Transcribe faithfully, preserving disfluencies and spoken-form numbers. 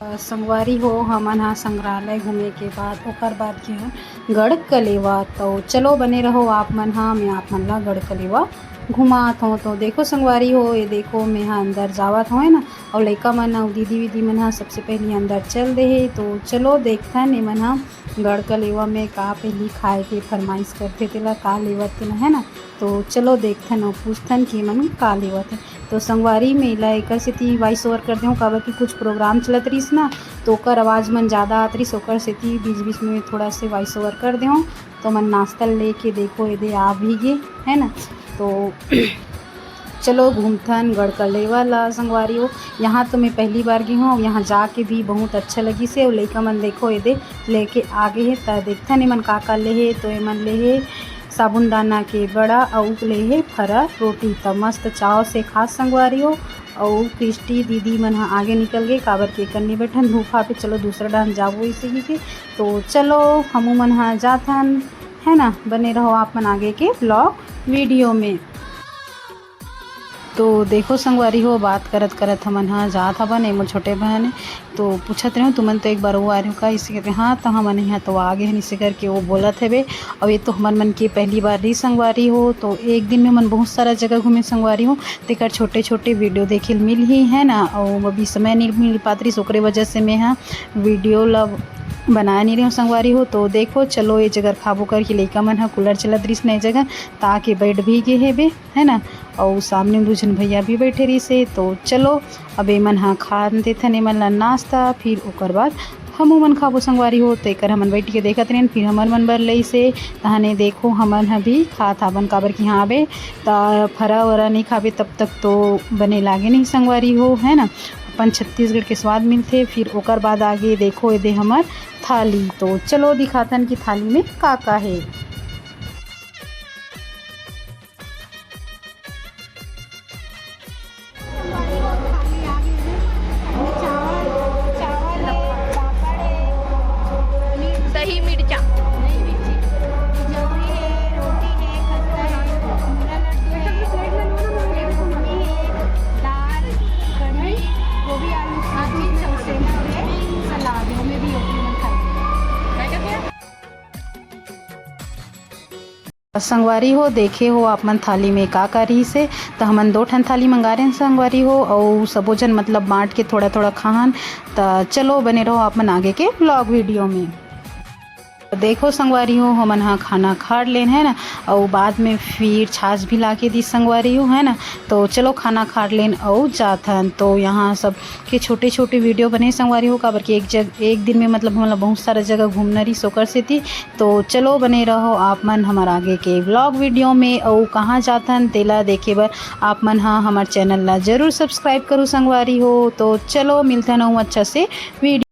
अ, संगवारी हो, हमन ह संग्रहालय घूमे के बाद ओकर बाद गे हन गढ़ कलेवा। तो चलो बने रहो आप मन ह, मैं आप मन ला गढ़ कलेवा घुमात हौं। तो देखो संगवारी हो, ये देखो मैं ह अंदर जावत हौं, है ना, अउ लइका मन अउ दीदी वीदी मन ह सबसे पहली अंदर चल दे हे। तो चलो देखथन एमन ह गढ़ कलेवा में का पहली खाए के फरमाइश करथे, तेला का लेवत तेला, है ना। तो चलो देखथन अउ पूछथन कि एमन का लेवत हे। तो संगवारी, मैं एला एकर सेती वॉइस ओवर कर देहूँ, काबर कि कुछ प्रोग्राम चलत रहिस ना, तो ओकर आवाज़ मन ज़्यादा आत रहिस, ओकर सेती बीच बीच में थोड़ा से वॉइस ओवर कर देहूँ। तो मन नाश्ता लेके देखो एदे आ भी गे, है ना। तो चलो घूमथन गढ़ कलेवा ला संगवारी हो। यहाँ तो मैं पहली बार गे हौं, यहाँ जाके भी बहुत अच्छा लगिस हे। अउ लइका मन देखो एदे लेके आ गे हे, त देखथन एमन का का ले हे। तो एमन ले हे साबुनदाना के बड़ा, अउ ले हे फरा रोटी। त मस्त चाव से खास संगवारी हो। अउ क्रिस्टी दीदी मन ह आगे निकल गे, काबर के कन्नी बैठन धूप हावे, चलो दूसरा डाहन जाबो इसे ही के। तो चलो हमू मन ह जाथन, है ना, बने रहो आप मन आगे के ब्लॉग वीडियो में। तो देखो संगवारी हो, बात करत करत हमन ह जात हवन, ए मोर छोटे बहन हे। तो पूछत रहे, "तुमन तो एक बार वो आ रहे हो का?" इसे करके, "हाँ, तो हमन यहाँ तो आ गए हन," इसे करके वो बोलत हवे। अउ ये तो हमन मन के पहली बार रही संगवारी हो, तो एक दिन में हमन बहुत सारा जगह घूमे संगवारी हो, तेकर छोटे छोटे वीडियो देखे ल मिलही, है ना। अउ अभी समय नहीं मिल पात रहिस, ओकरे वजह से मैं ह वीडियो ला बनाए नहीं रहे संगवारी हो। तो देखो, चलो ये जगह खाबो करके लइका मन ह कूलर चलत रहिस ना ए जगह, ताके बैठ भी गे हेबे, है ना। अउ सामने में दू झन भैया भी बैठे रहिस हे। तो चलो, अब एमन ह खान देथन एमन ला नाश्ता, फिर ओकर बाद हमू मन खाबो संगवारी हो। तो एकर हमन बैठ के देखत रहेन, फिर हमर मन बर लइस हे। तहने देखो, हमन ह भी खात हाबन, काबर कि हाँ बे, त फरा वरा नहीं खाबे तब तक तो बने लागे नहीं संगवारी हो, है ना। अपन छत्तीसगढ़ के स्वाद मिलथे। फिर ओकर बाद आगे देखो एदे हमर थाली। तो चलो दिखाथन कि थाली में का का हे। दही मिर्चा, संगवारी हो, देखे हो आप मन थाली में का का रहिस हे, त हमन दो ठन थाली मंगा रहे हन संगवारी हो, अउ सबो झन मतलब बांट के थोड़ा-थोड़ा खाहन। त चलो बने रहो आप मन आगे के vlog video में। देखो संगवारी हो, हमन ह खाना खा लेन है ना, अउ बाद में फिर छाछ भी ला के दी संगवारी हो, है ना। तो चलो खाना खा लेन अउ जाथन। तो यहाँ सब के छोटे-छोटे video बने संगवारी हो, काबर कि एक जग-, एक दिन में मतलब हमन ला बहुत सारा जगह घूमना रहिस ओकर सेती। तो चलो बने रहो आप मन हमर आगे के vlog video में, अउ कहाँ जाथन तेला देखे बर आप मन ह हमर channel ला जरूर subscribe करू संगवारी हो। तो चलो मिलथन अउ अच्छा से video।